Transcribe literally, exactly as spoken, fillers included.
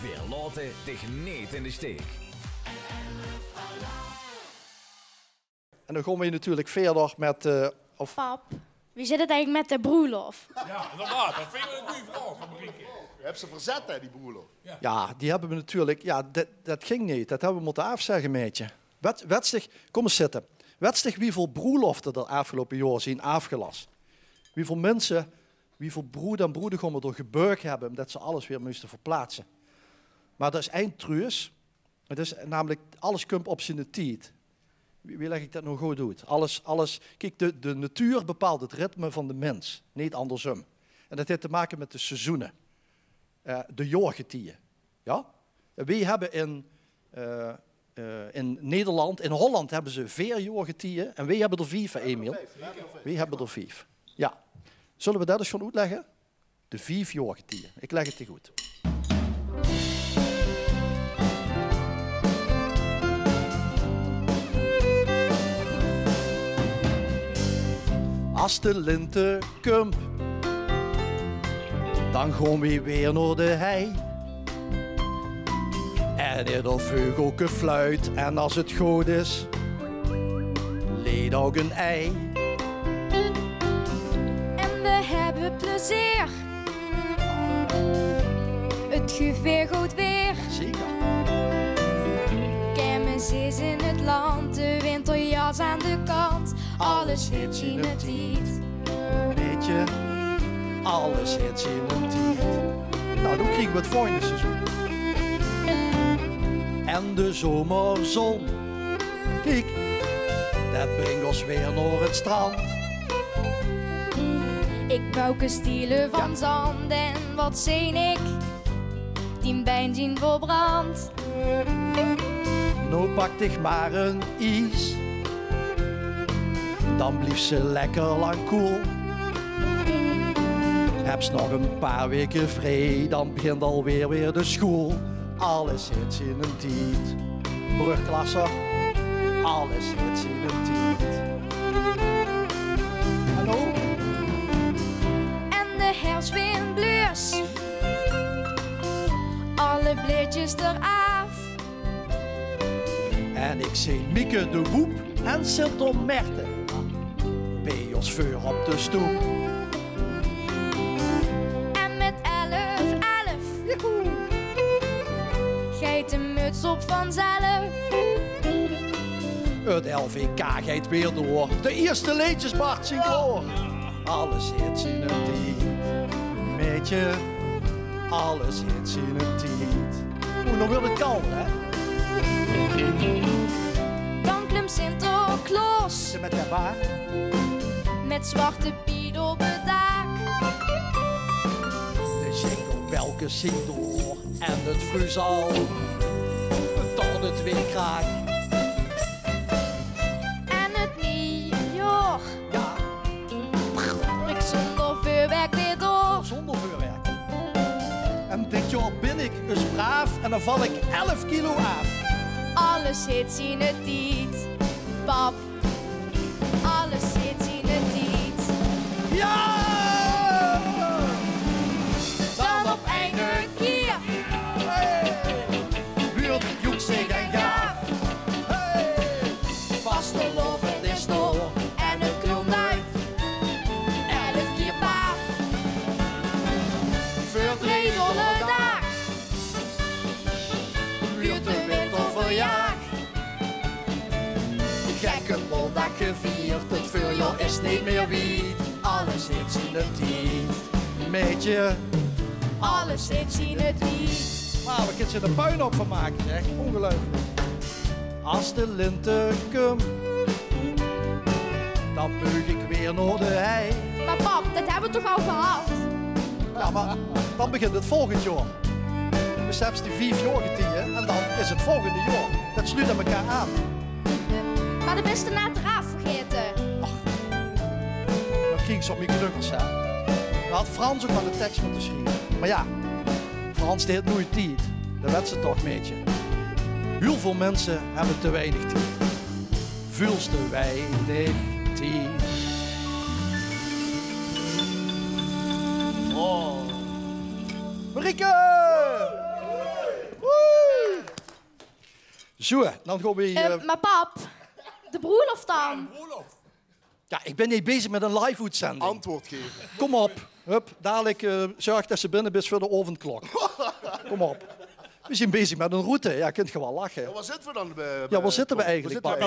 Veer laote dich neet in de steek. En dan gaon we natuurlik wiejer met, eh, of Pap, wie zit het eigelik met de broelof? Ja, inderdaad. Dat vind ik een goede vraag van Marieke. Höbs se verzet, hè, die broelof? Ja, die höbbe we natuurlik, ja, det, det ging neet. Det höbbe we mótte aafzegge, maedje. Wet, wets dich, kóm ens zitte. Wets dich wieväöl broelofte d'r aafgeloupe jaor zien aafgelas? Wieväöl minse, wieväöl broed en broedegomme d'r gebeug höbbe ómdet ze alles weer móste verplaatse? Mer d'r is ein truus. Het is namelik, alles kump op ziene tied. Wie, wie leg ik det noe good oet? Alles, alles, kiek, de, de natuur bepaalt het ritme van de mins, neet andersóm. En det haet te make met de seizoene. Eh, de jaorgetieje. Ja? En weej höbbe in, eh, eh, in Nederland, in Holland höbbe ze veer jaorgetieje en weej höbbe d'r vief, hè, Emiel? Weej höbbe d'r vief. Ja. Zulle we det ens gaon oetlegge? De vief jaorgetieje. Ik leg het dich oet. As de lente kump, dan gaon we weer nao de hei. En eder veugelke fluit, en as het good is, leet ouk een ei. En we höbbe plezeer. Het guuf weer good weer. Zeker. Kermis is in het land, de winterjas aan de kant. Alles haet ziene tied. Maedje, alles haet ziene tied. Nou, dan kriege we het volgende seizoen. En de zomerzon. Kiek, det bringt os weer nao het strand. Ik bouw kestiele van zand en wat zeen ik? Dien bein zien verbrand. Noe pak dich maar een ies. Dan bliefs se lekker lang koel. Höbs nog een paar waeke vrie, dan begint alweer weer de schoel. Alles haet ziene tied. Brugklasser, alles haet ziene tied. Hallo? En de herfswind bleus. Alle blaedjes d'raaf. En ik zeen Mieke de Woep en Sinter Merten beej os veur op de stoep. En met elf elf, joehoe, geit de muts op vanzelf. Het L V K geit weer door. De ierste leedjes, Bart, zien klaor. Alles haet ziene tied. Maedje, alles haet ziene tied. Oeh, noe wuurt het kald, hè? Dan klum Sinterklaos. Ze met de baard. Met Zwarte Piet op het daak. De jinglebelkes zien door en het vuurzal tot het weer kraak. En het niejaor, ja, ik zonder vuurwerk weer door. Zonder vuurwerk. En dit jaor bin ik dus braaf en dan val ik elf kilo aaf. Alles haet ziene tied, pap. Alles haet ziene tied. Ja! Dan op eine kier. Hey! Wuurt het joekstig en gaaf. Hey! Vastelaovend is door en het klunduit. Elf kier paaf. Veur drie dollar daag. Wuurt de winter verjaag. Gekke maondaag gevierd, het veurjaor is neet mier wied. Alles haet ziene tied. Maedje. Alles haet ziene tied. Wauw, wat kins se d'r puinhoop van make, zeg. Ongeluiflik. As de lente kump, dan maag ik weer nao de hei. Maar pap, det höbbe we toch al gehad? Ja, maar dan begint het volgend jaor. Besefs, die vief jaorgetieje en dan is het volgende jaor. Det sluut aan mekaar aan. Maar de beste na het raaf vergaete. Ach, dan krieg ik ze op mien knukkels, hè. Dan had Frans ouk maar de teks mótte schrieve. Maar ja, Frans, dae haet noeit tied. Det wets se toch, maedje. Hiel väöl minse höbbe te weinig tied. Väöl te weinig tied. Oh. Marieke! Zo, dan gaon we... Eh, eh, maar pap, de broelof dan? Ja, ik ben neet bezig met een live-oetzending. Antwoord geven. Kom op. Hup, dadelijk, eh, zorg dat ze binnen bent voor de avondklok. Kom op. We zijn bezig met een route. Ja, kunt ge wel lachen. Ja, waar zitten we dan, eh, ja, waar zitten we eigenlijk?